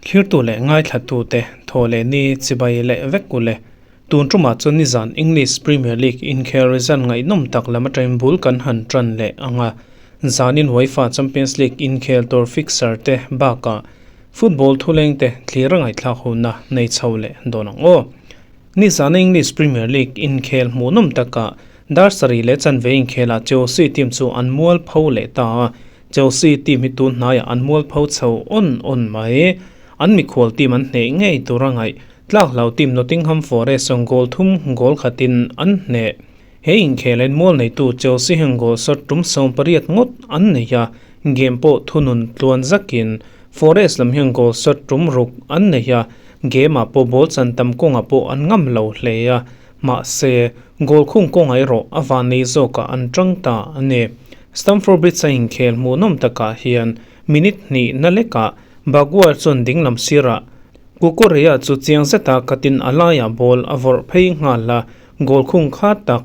Thirtu leh ngaithlatute thaw leh ni chibai leh vek u le. Tun tumah chuan nizan English Premier League inkhel result ngaihnawm tak lam atangin bul kan han tan leh ang a. Zanin UEFA Champions League inkhel tur fixture te bakah football thuleng te thlir a ngaihthlak hunna nei chho leh dawn ang aw. Nizana English Premier League inkhel hmuhnawm takah dar sarih leh chanve inkhelah Chelsea team chu an mual pho leh ta a, Chelsea team hi tun hnaiah an mual pho chho awn awn mai. An mikhual team an hneh ngei tur a ngaih. Tlak hlau team Nottingham Forest chuan goal thum goal khatin an hneh. He inkhel en mual neitu Chelsea hian goal shot tum 18 ngawt an nei a, game pawh thunun tluan zakin Forest lam hian goal shot tum ruk an nei a, Game-ah pawh ball chan tam kawngah pawh an ngam lo hle a, mahse, goal khung kawngah erawh a van nei zawkah an tang ta a ni. Stamford Bridge-a inkhel hmuhnawm takah hian minute hnih na lekah Maguire chuan dinglam sirah Cucurella chu chiang zeta katin a laiah ball a vawrh phei nghal a, goal khung kha tak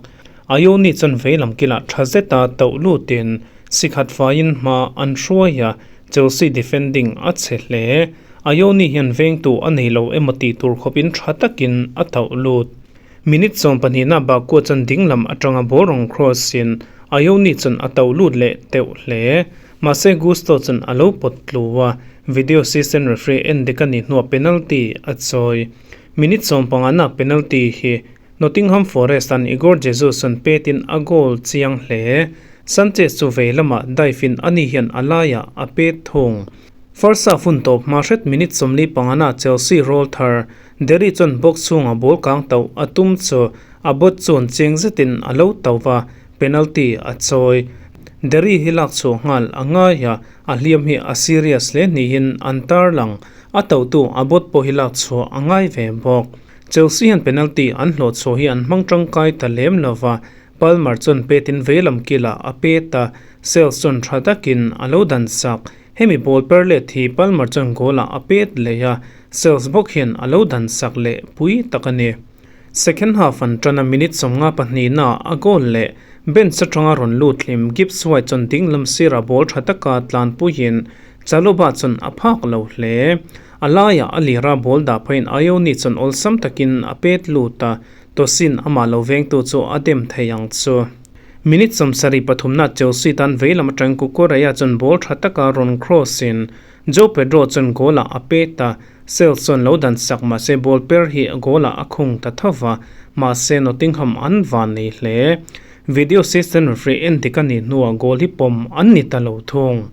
Ioni chuan veilam kilah tha zeta tauh lutin sikhat faiin hma an hruai a, Chelsea defending a chhe hle. Ioni hian vengtu a nei lo emaw tih tur khawpin tha takin a tauh lut. Minute 12na Bakua chuan dinglam atanga ball rawn cross in Ioni chuan a tauh lut leh teuh hle. Mahse Gusto chuan a lo pawt tlu a, video assistant referee en dik a nih hnuah penalty a chawi. Minute 15na penalty hi Nottingham Forest an Igor Jesus chuan petin a goal chiang hle. Sanchez chu vei lamah dive in ani hian a laiah a pet thung. First half hun tawp hma hret minute 45na Chelsea roll thar Derry chuan box chhungah ball kang tauh a tum chu a bawt chuan cheng zetin a lo tauh va, penalty a chawi. Derry hi lak chhuah nghal a ngai a, a hliam hi a serious hle niin an tarlang. A tauhtu a bawt pawh hi lak chhuah a ngai ve bawk. Chelsea hian penalty an hlawh chhuah hi an hmang tangkai ta lem lova, Palmer chuan petin veilam kilah a pet a, Sales chuan tha takin a lo dan sak. Hemi ball per let hi Palmer chuan goal-ah a pet leh a, Sales bawk hian a lo dan sak leh pui tak a ni. Second half an tan a, minute 52 naah a goal leh bench atanga rawn lut hlim Gibbs White chuan dinglam sirah ball tha taka tlanpuiin Chalobah chuan a phak lo hle. A laiah a lira ball dah pheiin Ioni chuan awlsam takin a pet lut a, Tosin amah lo vengtu chu a dem thei ang chu. Minute 73na Chelsea tan veilam atang Cucurella chuan ball tha taka rawn cross in Joao Pedro chuan goal ah a pet a, Sales chuan lo dan sak mahse ball per hi goal ah a khung ta tho va, mahse Nottingham an van nei hle. Video assistant referee en dik a nih hnuah goal hi pawm an ni ta lo thung.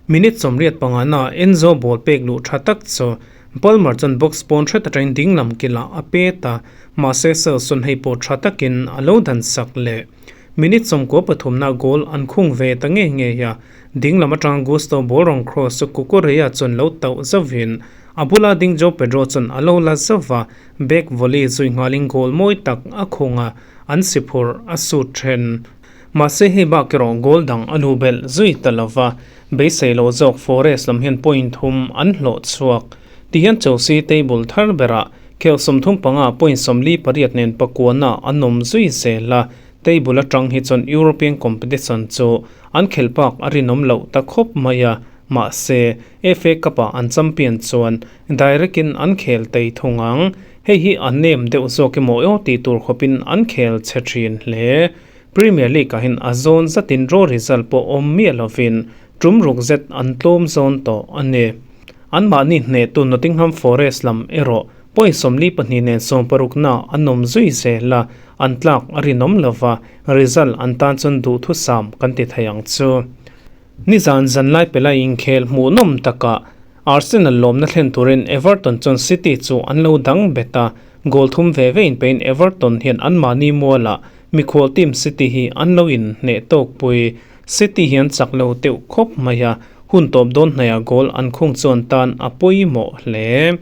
Minute 85 na Enzo ball pek luh tha tak chu Palmer chuan box pawn hret atangin dinglam kilah a pet a, mahse Sales chuan hei pawh tha takin a lo dan sak leh. Minute 93 na goal an khung ve ta ngei ngei a, dinglam atanga Gusto ball rawn cross chu Cucurella chuan lo tauh zauhin a bula ding Joao Pedro chuan a lo la zauh a, back volley zui nghalin goal mawi tak a khung a, an si phurh a sut then. Mahse hei bak erawh goal dang a lu belh zui ta lova, beisei lo zawk Forest lam hian point thum an hlawh chhuak. Tihian Chelsea table thar berah khel 35 point 48 nen pakuana an awm zui zel a, table atang hi chuan European competition chu an khel pak a rinawm loh ta khawp mai a, mahse FA Cup-ah an champion chuan direct in an khel tei thung ang. Hei hi a nem deuh zawk emaw aw tih tur khawpin an khel chhe thin hle. Premier League ah hian a zawn zatin draw result pawh awm miah lovin tum ruk zet an tlawm zawn tawh a ni. Anmahni hnehtu Nottingham Forest lam erawh point 42 nen 60 na an awm zui zel a, an tlak a rinawm lova, result an tan chuan duhthusam kan ti thei ang chu. Nizan zanlai pela inkhel hmuhnawm takah Arsenal lawmna thlen turin Everton chuan City chu an lo dang bet a, goal thum ve ve in pein Everton hian anmahni mualah mikhual team City hi an lo in hneh tawk pui. City hian chak lo deuh khawp mai a, hun tawp dawn hnaiah goal an khung chuan tan a pawimawh hle.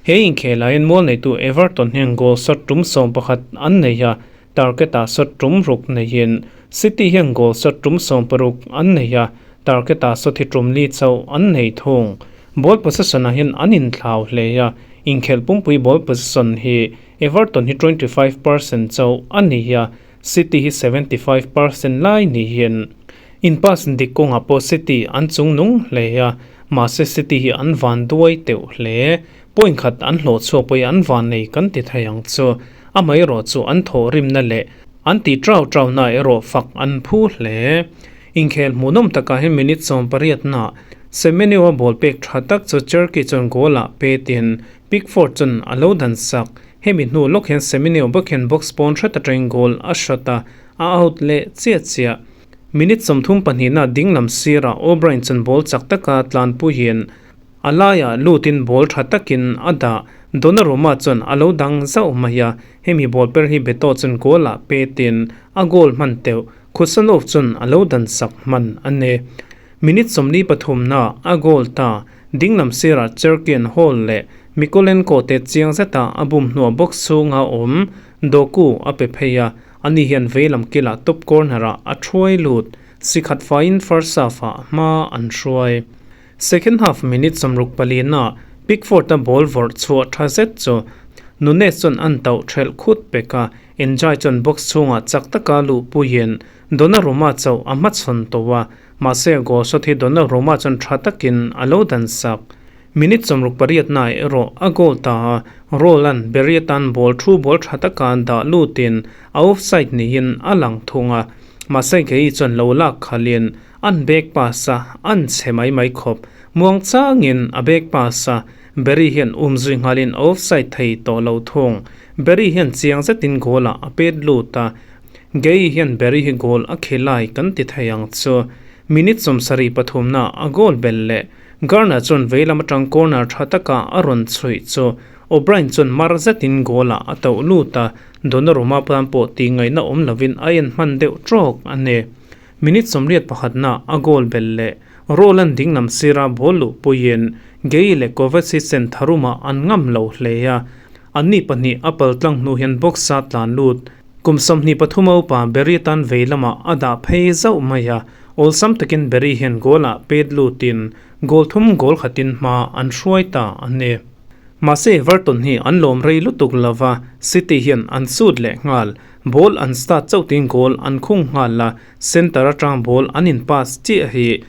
He inkhelah hian mual neitu Everton hian goal shot tum 11 an nei a, target-ah shot tum ruk neiin City hian goal shot tum 16 an nei a, target-ah shot hi tum li chauh an nei thung. Ball possession-ah hian an inthlau hle a, inkhelh pumpui ball possession hi Everton hi 25% chauh a ni a, City hi 75% lai niin. In pass dik kawngah pawh City an chungnung hle a, mahse City hi an van duai teuh hle. Point khat an hlawh chhuak pawhin an van nei kan ti thei ang chu. Amaherawh chu an thawh rimna leh an tih trau trauna erawh fak an phu hle. Inkhel hmuhnawm takah hian minute 18 ah Semenyo-a ball pek tha tak chu Cherki chuan goal-ah petin Pickford chuan a lo dan sak. Hemi hnu lawk hian Semenyo bawk hian box pawn hret atangin goal a shot a, a out leh chiah chiah. Minute 32 ah dinglam sirah O'Brien chuan ball chak taka tlanpuiin A laiah lutin ball tha takin a dah. Donnarumma chuan a lo dang zauh mai a, hemi ball per hi Beto chuan goal ah petin a goal hman teuh. Khusanov chuan a lo dan sak hman a ni. Minute 43 na a goal ta. Dinglam sirah Cherkian Hall leh Mykolenko te chiang zeta a bum hnuah box chhunga awm Doku a pe phei a, ani hian veilam kilah top corner ah a thuai lut. Sikhat faiin first half ah hma an hruai. Second half minute 64 ah Pickford-a ball vawrh chhuah tha zet chu Nunez chuan an tauh thelh khut pek a, N'Jie chuan box chhungah chak taka luh puiin Donnarumma chauh a hmachhawn tawh a, mahse goal shot hi Donnarumma chuan tha takin a lo dan sak. Minute 68 naah erawh a goal ta a, Roland Berriatan ball thu ball tha taka dah lutin a offside niin a lang thung a, mahse Gueye chuan lo lak khalhin An bag pass a, an chhe mai mai khawp. Muang changin a bag pass a, Barry hian um zui nghalin a offside thei tawh lo thung. Barry hian chiang zetin goal ah a pet lut a, Gueye hian Barry hi goal a khilai kan ti thei ang chu. Minute 73 na a goal bel leh Garner chuan veilam atang corner tha taka a rawn chhuih chu O'Brien chuan mar zetin goal ah a tauh lut a, Donnarumma tan pawh tih ngaihna awm lovin a en hman deuh trawk a ni. Minute 81 na a goal bel leh Roland dinglam sira ball luh puiin Gueye leh Kovacic ten tharumah an ngam lo hle a, anni pahnih a pal tlang hnu hian box a tlan lut. Kum 23 a upa Barry tan vei lamah a dah phei zauh mai a, awlsam takin Barry hian goal ah pet lutin goal thum goal khatin hma an hruai ta a ni. Mahse Everton hi an lawm rei lutuk lova, City hian an sut leh nghal. Ball an start chauh tiin goal an khung nghal a, centre atang ball an in pass chiah hi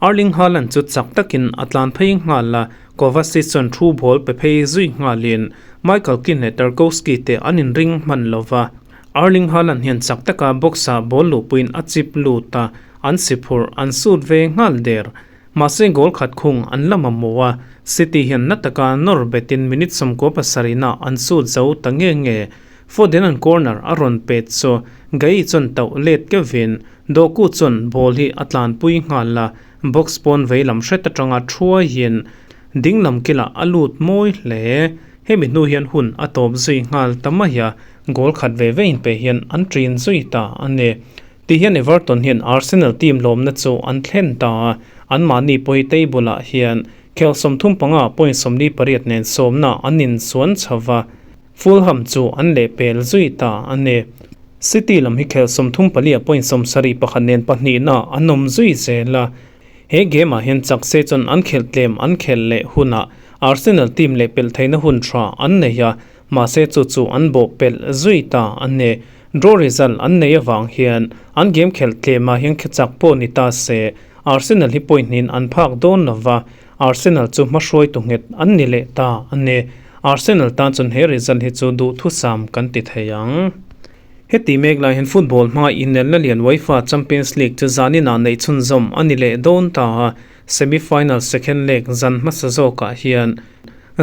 Erling Haaland chu chak takin a tlan phei nghal a, Kovacic chuan thu ball pe phei zui nghalin Michael Keane leh Tarkowski te an in ring hman lova. Erling Haaland hian chak taka box ah ball luhpuiin a chip lut a, an si phurh an sut ve nghal der. Mahse goal khat khung an la mamawh a, City hian na taka nawr betin minute 97 na an sut zo ta nge nge. Foden an corner a rawn pet chu Gueye chuan tauh let kevin Doku chuan ball hi a tlanpui nghal a, box pawn vei lam hret atanga thuaiin ding lam kilah a lut mawi hle. Hemi hnu hian hun a tawp zui nghal ta mai a, goal khat ve ve inpe hian an ṭin zui ta a ni. Ti hian Everton hian Arsenal team lawmna chu an thlen ta a, anmahni pawhi table ah hian khel 35 point 48 nen sawmna an insuan chho va, Fulham chu an lehpel zui ta a ni. City lam hi khel 34 ah point 71 nen pahnihna an awm zui zel a. He game ah hian chak se chuan an khelh tlem an khelh leh hunah Arsenal team lehpelh theihna hun tha an nei a, mahse chu chu an bawh pelh zui ta a ni. Draw result an nei avang hian an game khelh tlem ah hian chak pawh ni ta se Arsenal hi point hnin an phak dawn lova, Arsenal chu hmahruaitu nghet an ni leh ta a ni. Arsenal tan chuan he result hi chu duhthusam kan ti thei ang. Heti mek lai hian football hmanga inelna lian UEFA Champions League chu zaninah neih chhunzawm a ni leh dawn ta a, semi-final second leg zan hmasa zawkah hian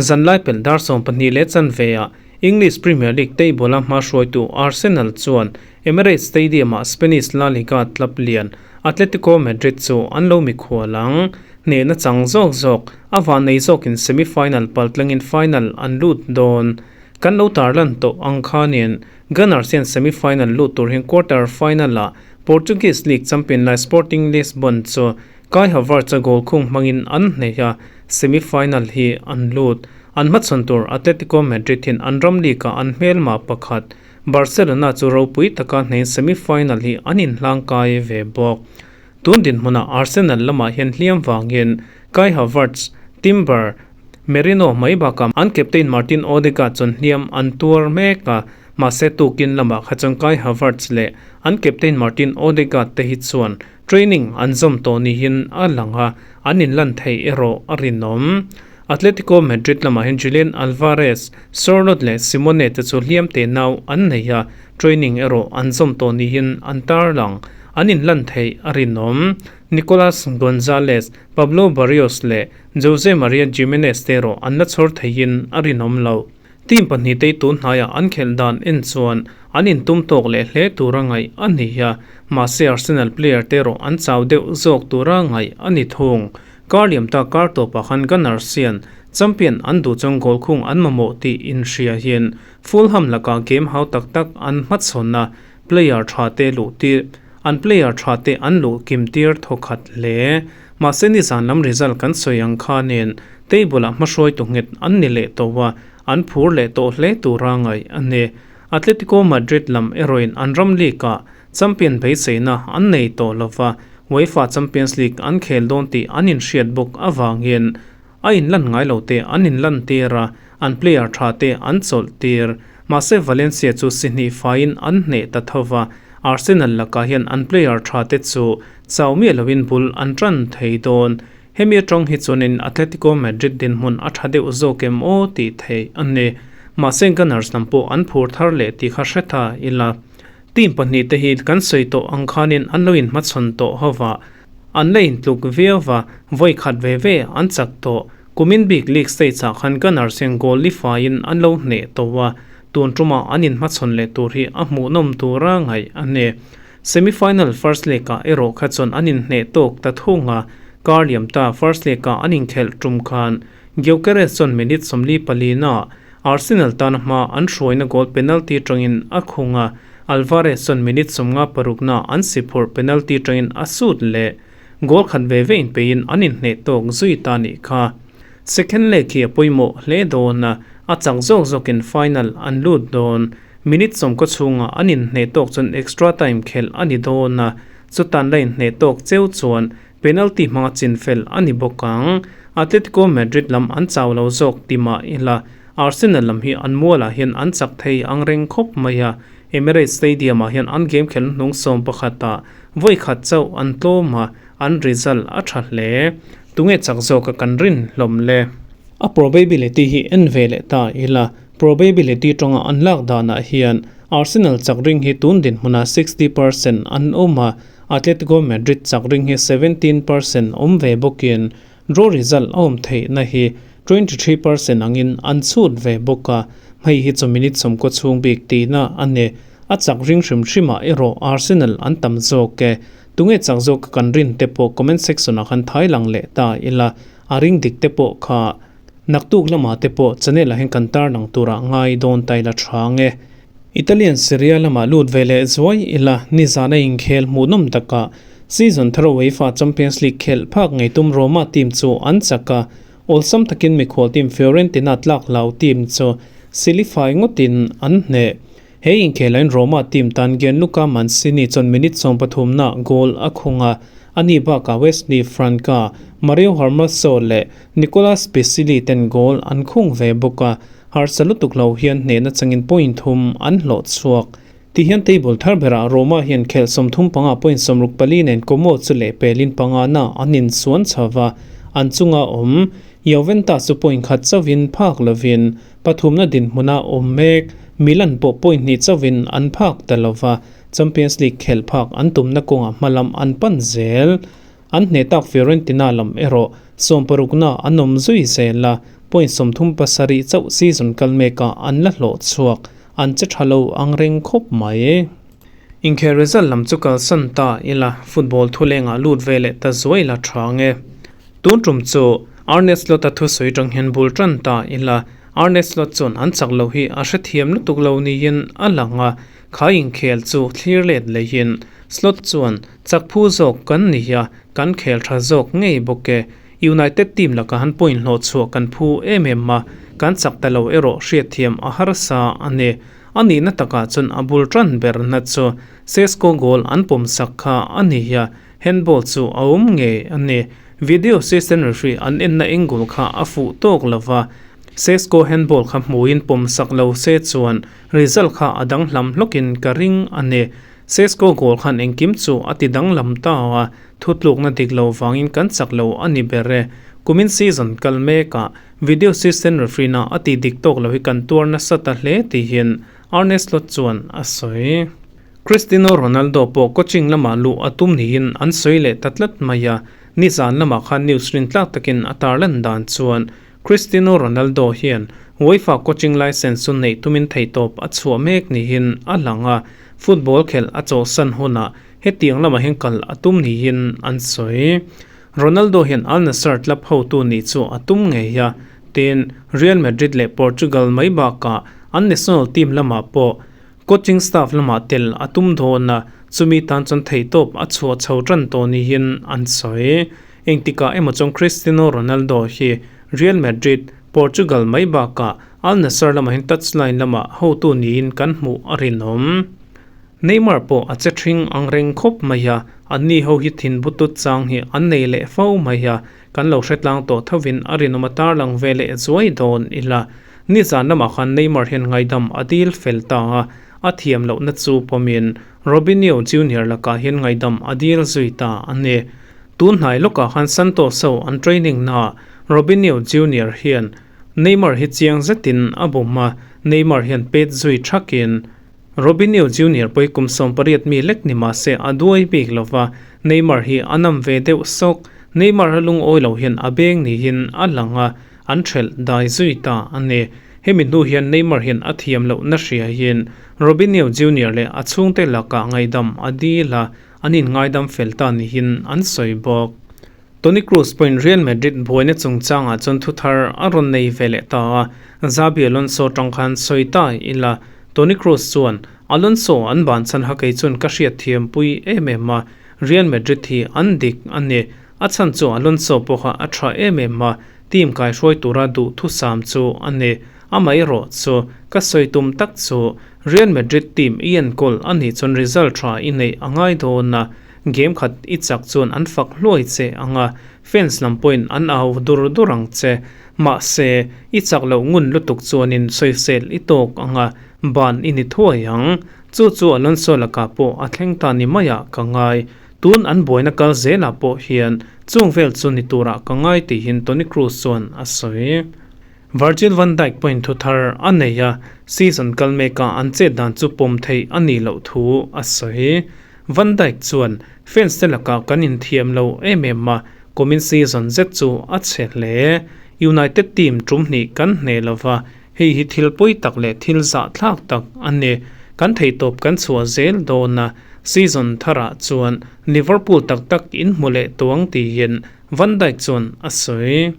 zan lai pelh dar 12 leh chanve ah English Premier League table a hmahruaitu Arsenal chuan Emirates Stadium-ah Spanish La Liga club lian Atletico Madrid chu an lo mikhual ang. Hnehna chang zawk zawk a van nei zawkin semi-final paltlangin final an lut dawn. Kan lo tarlan tawh ang khanin Gunners hian semi-final lut tur hian quarter final-ah Portuguese League champion lai Sporting Lisbon chu Kai Havertz a goal khung hmangin an hneih a, semi-final hi an lut. An hmachhawn tur Atletico Madrid hian an ram league-ah an hmelma pakhat Barcelona chu ropui taka hneiin semi-final hi an inhlangkai ve bawk. Tun dinhmunah Arsenal lamah hian hliam vangin Kai Havertz, Timber, Merino mai bakah an captain Martin Odegaard chuan hliam an tuar mek a. Mahse tukin lamah kha chuan Kai Havertz leh an captain Martin Odegaard te hi chuan training an zawm tawh niin a lang a, an inlan theih erawh a rinawm. Atletico Madrid lamah hian Julian Alvarez, Sorloth leh Simone te chu hliam te nau an nei a, training erawh an zawm tawh niin an tarlang. An inlan theih a rinawm. Nicolas Gonzalez, Pablo Barrios leh Jose Maria Gimenez te erawh an la chhawr theihin a rinawm lo. Team pahnihte tun hnaiah an khelh dan en chuan an intum tawk leh hle tura ngaih a ni a, mahse Arsenal player te erawh an chau deuh zawk tura ngaih a ni thung. Kar liam ta kar tawpah khan Gunners hian champion an duh chuan goal khung an mamawh tih inhria hian Fulham lakah game hau tak tak an hmachhawn a, player tha te luh tir an player tha te an luh kim tir thawkhat hle. Mahse nizan lam result kan sawi ang khanin table ah hmahruaitu nghet an ni leh tawh a, an phur leh tawh hle tura ngaih a ni. Atletico Madrid lam erawhin an ram league ah Champion beiseina an nei tawh lova, UEFA Champions League an khel dawn tih an inhriat bawk avangin a inlan ngai lo te an inlan tir a, an player tha te an chawlh tir. Mahse Valencia chu si hnih faiin an hneh ta tho va, Arsenal lakah hian an player tha te chu chau miah loin bul an tan thei dawn. Hemi atang hi chuanin Atletico Madrid dinhmun a tha deuh zawk em aw tih theih a ni. Mahse Gunners lam pawh an phur thar leh tih kha hre ta ila. Team pahnihte hi kan sawi tawh ang khanin an lo inhmachhawn tawh ho va, an la intluk viau va, vawi khat ve ve an chak tawh. Kumin bik League stage ah khan Gunners hian goal li faiin an lo hneh tawh a, tun tumah an inhmachhawn leh tur hi a hmuhnawm tura ngaih a ni. Semi-final first leg ah erawh kha chuan an inhneh tawk ta thung a, kar liam ta first leg ah an inkhelh tum khan Gyökeres chuan minute 44 ah Arsenal tana hma an hruaina goal penalty tangin a khung a, Alvarez chuan minute 56 na an si phurh penalty tangin a sut leh. Goal khat ve ve inpeiin an inhneh tawk zui ta nih kha. Second leg hi a pawimawh hle dawn a, a chak zawk zawkin final an lut dawn. Minute 10 chhunga an inhneh tawk chuan extra time khelh a ni dawn a, chutan la inhneh tawk cheu chuan Penalty hmanga chinfel a ni bawk ang. Atletico Madrid lam an chau lo zawk ti mah ila, Arsenal lam hi an mualah hian an chak thei ang reng khawp mai a. Emirates Stadium-ah hian an game khelh hnung sawm pakhatah vawi khat chauh an tlawm a, an result a tha hle. Tunge chak zawka kan rin hlawm le? A probability hi en ve leh ta ila, probability tawnga an lak danah hian Arsenal chak ring hi tun dinhmunah 60% an awm a, Atletico Madrid chak ring hi 17% awm ve bawkin draw result a awm theihna hi 23% angin an chhut ve bawk a, hei hi chu minute 20 chhung bik tihna a ni. A chak ring hrim hrimah erawh Arsenal an tam zawk e. Tunge chak zawk kan rin te pawh comment section ah khan thai lang leh ta ila, a ring dik te pawh kha naktuk lamah te pawh channel ah hian kan tarlang turah ngai dawn ta ila tha nge. Italian Serie A lamah lut ve leh zuai ila nizan a inkhel hmuhnawm takah season thar UEFA Champions League khelh phak ngei tum Roma team chu an chak a, awlsam takin mikhual team Fiorentina tlak hlau team chu silifai ngawtin an hneh. He inkhelhain Roma team tan Gianluca Mancini chuan minute 13 na goal a khung a, ani bakah Wesley Franca, Mario Hermoso leh Nicolas Pisilli ten goal an khung ve bawk a. Harsa lutuk lo hian hnehna changin point thum an hlawh chhuak. Ti hian table thar berah Roma hian khelh 35 point 64 nen Como chu leh pelin panga na an insuan chho va, an chunga awm. Juventus chu point khat chauhin phak lovin pathumna dinhmuna awm mek. Milan pawh point hnih chauhin an phak ta lova, Champions League khelh phak an tumna kawngah hmalam an pan zel. An hneh tak Fiorentina lam erawh 60 na an awm zui zel a, point 37 chauh season kal mekah an la hlawh chhuak, an che tha lo ang reng khawp mai. Inkhel result lam chu kalsan ta ila, football thulengah lut ve leh ta zuai la tha nge. Tun tum chu Arne Slot-a thusawi tang hian bul tan ta ila, Arne Slot chuan an chak lo hi a hrethiam lutuk lo niin a lang a, kha inkhel chu thlir let leihin Slot chuan Chak phu zawk kan ni a, kan khel tha zawk ngei bawk e. United team lakah han point hlawh chhuah kan phu em em a, kan chak ta lo erawh hriatthiam a harsa a ni. A nihna takah chuan a bul tan berna chu Sesko goal an pawm sak kha a ni a, handball chu a awm ngei a ni. Video assistant referee an enna angle kha a fuh tawk lo va. Sesko handball kha hmuin pawm sak lo se chuan result kha a danglam hlawkin ka ring a ni. Sesko goal khan engkim chu a ti danglam ta a, thutlukna dik lo vangin kan chak lo a ni ber e. Kumin season kal mekah video assistant referee na a tih dik tawk lo hi kan tuar nasa ta hle tihin Arne Slot chuan a sawi. Cristiano Ronaldo pawh coaching lamah luh a tum niin an sawi leh ta tlat mai a, nizan lamah khan news rintlak takin a tarlan dan chuan Cristiano Ronaldo hian UEFA coaching licence chu neih tumin theihtawp a chhuah mek niin a lang a, football khelh a chawhsan hunah hetiang lamah hian kal a tum niin an sawi. Ronaldo hian Al Nassr club hotu nih chu a tum ngei a, tin, Real Madrid leh Portugal mai bakah an national team lamah pawh Coaching staff lamah tel a tum dawn a, chumi tan chuan theihtawp a chhuah chho tan tawh niin an sawi. Engtikah emaw chuan Cristiano Ronaldo hi Real Madrid, Portugal mai bakah Al Nassr lamah hian touchline lamah hotu niin kan hmuh a rinawm. Neymar pawh a che ṭhing ang reng khawp mai a, anni ho hi thin butut chang hi an nei leh fo mai a, Kan lo hre tlang tawh thovin a rinawm a tarlang ve leh zuai dawn ila. Nizan lamah khan Neymar hian ngaidam a dil fel ta a, a thiam lohna chu pawmin Robinho Junior lakah hian ngaidam a dil zui ta a ni. Tun hnai lawkah khan Santos ho an training naah Robinho Junior hian Neymar hi chiang zetin a bum a, Neymar hian pet zui thakin Robinho Junior pawh hi kum 18 mi lek ni mah se a duai bik lo va, Neymar hi a nam ve deuh sawk. Neymar a lungawi lo hian a beng niin a lang a, an ṭhelh dai zui ta a ni. Hemi hnu hian Neymar hian a thiam lohna hria hian Robinho Junior leh a chhungte lakah ngaihdam a dil a, an inngaidam fel ta niin an sawi bawk. Toni Kroos pawhin Real Madrid buaina chungchangah chuan thuthar a rawn nei ve leh ta a, Xabi Alonso tang khan sawi ta ila, Toni Kroos chuan, Alonso an ban chhan ha kei chuan ka hriat thiam pui em em a, Real Madrid hi an dik a ni. A chhan chu Alonso pawh kha a tha em em a, team kaihruai tura duh thusam chu a ni. Amaherawh chu, ka sawi tum tak chu, Real Madrid team i enkawl a nih chuan result tha i neih a ngai dawn a, Game khat i chak chuan an fak hluai che ang a, fans lam pawhin an au dur dur ang che. Mahse, i chak loh ngun lutuk chuanin sawisel i tawk ang a, ban i ni thuai ang. Chu chu Alonso lakah pawh a thleng ta ni maiah ka ngai. Tun an buaina kal zelah pawh hian chung vel chu ni turah ka ngai tihin Toni Kroos chuan a sawi. Virgil van Dijk pawhin thu thar a nei a, season kal meka an chet dan chu pawm theih a nih loh thu a sawi. Van Dijk chuan, Fans te lakah kan inthiam lo em em a, kumin season zet chu a chhe hle. United team tum hnih kan hneh lo va, hei hi thil pawi tak leh thil zahthlak tak a ni. Kan theihtawp kan chhuah zel dawn a, season tharah chuan Liverpool tak tak inhmu leh tuang tiin Van Dijk chuan a sawi.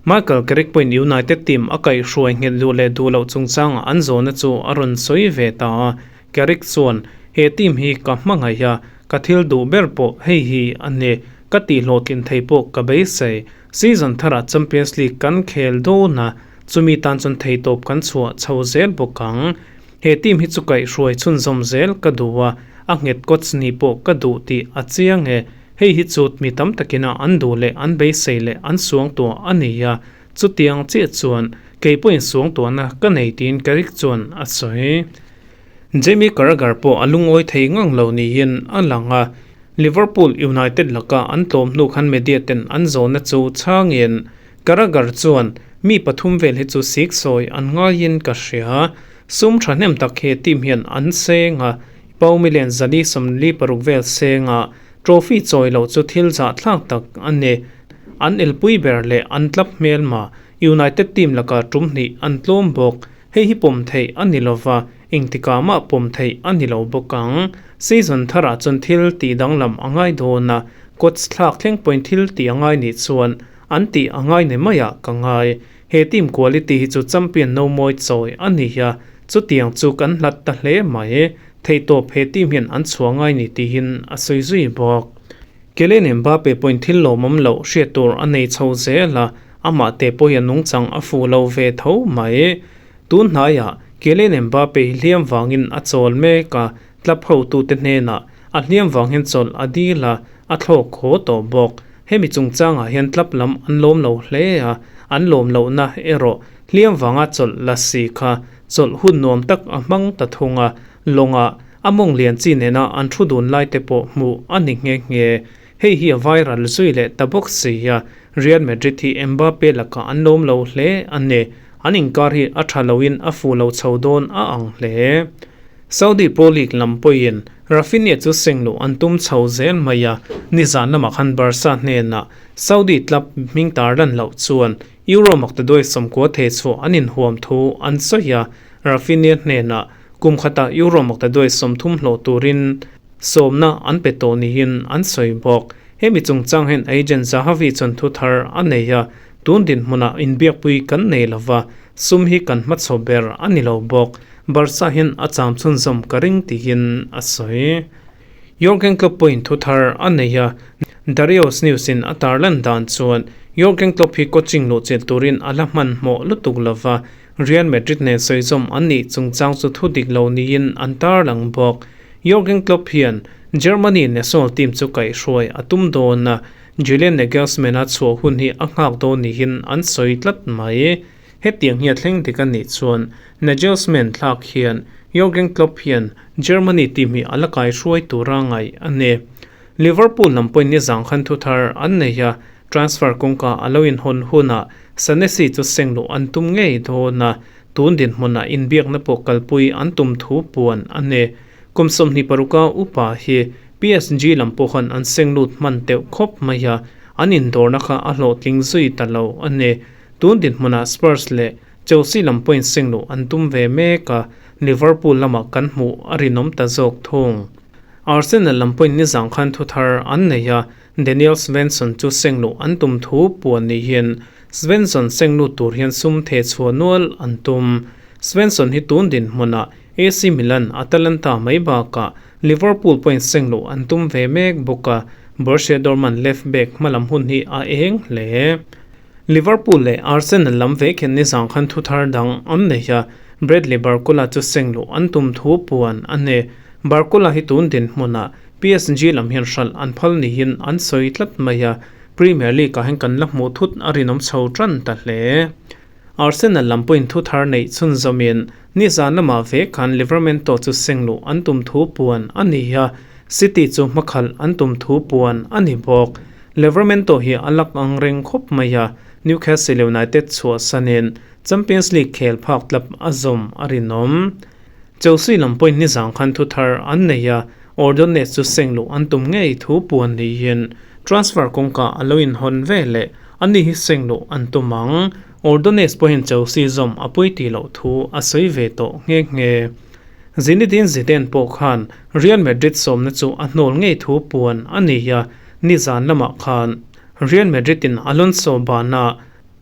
Michael Carrick pawhin United team a kaihhruai nghet duh leh duh loh chungchangah an zawhna chu a rawn sawi ve ta a. Carrick chuan, He team hi ka hmangaih a, ka thil duh ber pawh hei hi a ni. Ka tihhlawhtlin thei pawh ka beisei. Season tharah Champions League kan khel dawn a, chumi tan chuan theitawp kan chhuah chho zel bawk ang. He team hi chu kaihhruai chhunzawm zel ka duh a, a nghet coach ni pawh ka duh tih a chiang e. Hei hi chu mi tam takina an duh leh an beisei leh an suangtuah a ni a, chutiang chiah chuan kei pawhin suangtuahna ka nei tiin Carrick chuan a sawi. Jamie Carragher pawh a lungawi thei ngang lo niin a lang a, Liverpool United laka an tlawm hnu khan media ten an zawhna chu chhangin Carragher chuan, Mi pathum vel hi chu siksawi an ngaiin ka hria. Sum thahnem tak he team hian an seng a, Pau million 446 vel seng a, trophy chawi loh chu thil zahthlak tak a ni. An elpui ber leh an tlap hmelma United team laka tum hnih an tlawm bawk. Hei hi pawm theih a ni lova, engtikah mah pawm theih a ni lo bawk ang. Season tharah chuan thil tih danglam a ngai dawn a, coach thlak thleng pawhin thil tih a ngai nih chuan an tih a ngai ni maiah ka ngai. He team quality hi chu champion no mawi chawi a ni a, chutiang chu kan hlat ta hle mai. Theihtawp he team hian an chhuah ngai ni tihin a sawi zui bawk. Kylian Mbappe pawhin thil lawmawm loh hriat tur a nei chho zel a, amah te pawhin a nungchang a fuh lo ve tho mai. Tun hnaiah Kylian Mbappe hi hliam vangin a chawl mek a, club hotute hnenah a hliam vang hian chawlh a dil a, a thlawk haw tawh bawk. Hemi chungchangah hian club lam an lawm lo hle a, an lawm lohna erawh. Hliam vanga chawlh la si kha chawlh hun nuam tak a hmang ta thung a, lawngah a mawng lian chi nena an thu dun lai te pawh hmuh a ni nghe nghe. Hei hi a viral zui leh ta bawk si a, Real Madrid hi Mbappe lakah an lawm lo hle a ni. An inkar hi a tha loin a fuh lo chho dawn a ang hle. Saudi Pro League lam pawhin Raphinha chu seng luh an tum chho zel mai a, nizan lamah khan Barca hnenah Saudi club hming tar lan loh chuan Euro maktaduai 90 thei chhuah an inhuam thu an sawi a, Raphinha hnenah kum khatah Euro maktaduai 30 hlawh turin sawmna an pe tawh niin an sawi bawk. Hemi chungchang hian agent Zahavi chuan thu thar a nei a, tun dinhmunah inbiakpui kan nei lova, sum hi kan hmachhaw ber a ni lo bawk. Barca hian a cham chhunzawm ka ring tiin a sawi. Jurgen Klopp pawhin thu thar a nei a, Darius News in a tarlan dan chuan Jurgen Klopp hi coaching luhchilh turin a la hmanhmawh lutuk lova, Real Madrid nen sawizawm an nih chungchang chu thu dik lo niin an tarlang bawk. Jurgen Klopp hian Germany national team chu kaihhruai a tum dawn a, Julian Nagelsmann-a chhuah hun hi a nghak dawn niin an sawi tlat mai. Hetiang hi a thleng dik a nih chuan Nagelsmann thlak hian Jurgen Klopp hian Germany team hi a la kaihhruai tura ngaih a ni. Liverpool lam pawhin nizang khan thu thar an nei a, transfer kawngka a lo inhawn hunah Sanesi chu seng luh an tum ngei dawn a, tun dinhmunah inbiakna pawh kalpui an tum thu puan a ni. Kum 26a upa hi PSG lam pawh khan an seng lut hman teuh khawp mai a, an indawrna kha a hlawhtling zui ta lo a ni. Tun dinhmunah Spurs leh Chelsea lam pawhin seng luh an tum ve mek a, Liverpool lamah kan hmuh a rinawm ta zawk thung. Arsenal lam pawhin nizang khan thu thar an nei a, Daniel Svensson chu seng luh an tum thu puan ni hian Svensson seng lut tur hian sum theh chhuah nual an tum. Svensson hi tun dinhmunah AC Milan, Atalanta mai bakah Liverpool pawhin seng luh an tum ve mek bawk a, Borussia Dortmund left back hmalam hun hi a eng hle. Liverpool leh Arsenal lam ve khen nizang khan thu thar dang an nei a, Bradley Barcola chu seng luh an tum thu puan a ni. Barcola hi tun dinhmunah PSG lam hian hralh an phal niin an sawi tlat mai a, Premier League ah hian kan la hmuh thut a rinawm chho tan ta hle. Arsenal lam pawhin thu thar neih chhunzawmin nizan lamah ve khan Livramento chu seng luh an tum thu puan a ni a, City chu hmakhalh an tum thu puan a ni bawk. Livramento hi a lak ang reng khawp mai a, Newcastle United chhuahsanin Champions League khel phak tlap a zawm a rinawm. Chelsea lam pawhin nizang khan thu thar an nei a, Ordonez chu seng luh an tum ngei thu puan niin transfer kawngka a lo inhawn ve leh ani hi seng luh an tum ang. Ordonez pawhin Chelsea zawm a pui tih loh thu a sawi ve tawh nghe nghe. Zinedine Zidane pawh khan Real Madrid sawmna chu a hnawl ngei thu puan a ni a, nizan lamah khan Real Madrid in Alonso bana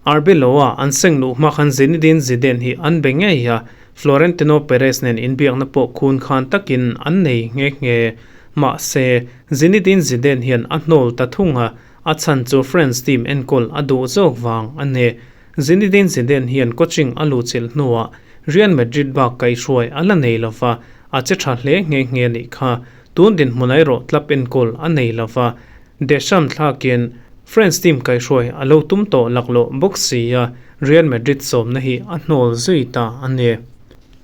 Arbeloa an seng luh hma khan Zinedine Zidane hi an be ngei a, Florentino Perez nen inbiakna pawh khun khan takin an nei nghe nghe. Mahse, Zinedine Zidane hian a hnawl ta thung a, a chhan chu France team enkawl a duh zawk vang a ni. Zinedine Zidane hian coaching a luhchilh hnuah Real Madrid bak kaihhruai a la nei lo va, a che tha hle nghe nghe nih kha. Tun dinhmun erawh club enkawl a nei lo va, Deschamps thlakin France team kaihhruai a lo tum tawh laklawh bawk si a, Real Madrid sawmna hi a hnawl zui ta a ni.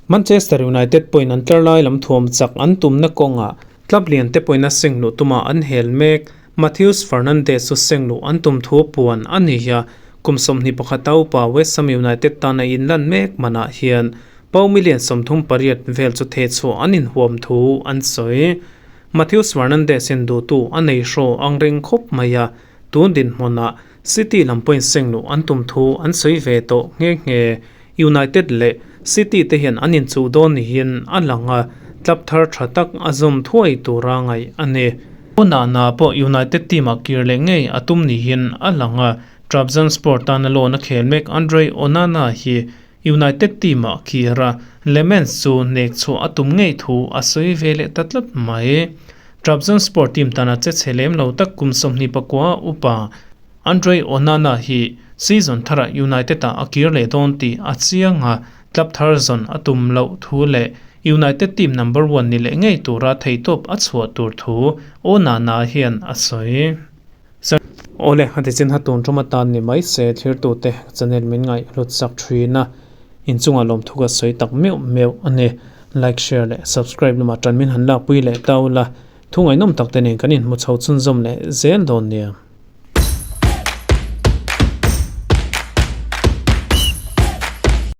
Manchester United pawhin an tlar lai lam thuam chak an tumna kawngah club lian te pawhin a seng luh tuma an hel mek. Matheus Fernandes chu seng luh an tum thu puan a ni a, kum 21 a upa West Ham United tana inlan mek manah hian pau million 38 vel chu thehchhuah an inhuam thu an sawi. Matheus Fernandes in duhtu a nei hraw ang reng khawp mai a, tun dinhmunah City lam pawhin seng luh an tum thu an sawi ve tawh nghe nghe. United leh City te hian an inchuh dawn niin a lang a, club thar tha tak a zawm thuai tura ngaih a ni. Onana pawh United team ah kir leh ngei a tum niin a lang a, Trabzonspor tana loan a khel mek Andre Onana hi United team ah kir a, Lemens chu nek chhuah a tum ngei thu a sawi ve leh ta tlat mai. Trabzonspor team tana che chhe lem lo tak kum 29 upa Andre Onana hi season tharah United ah a kir leh dawn tih a chiang a, club thar zawn a tum loh thu leh United team number one ni leh ngei tura theihtawp a chhuah tur thu Onana hian a sawi. Awle, a ti chin ha tun tum atan ni mai se thirtute channel min ngaih hlut sak thin a, inchungah lawmthu ka sawi tak meuh meuh a ni. Like, share leh subscribe lamah tan min han lakpui leh ta ula, thu ngaihnawm tak te nen kan inhmu chho chhunzawm leh zel dawn nia.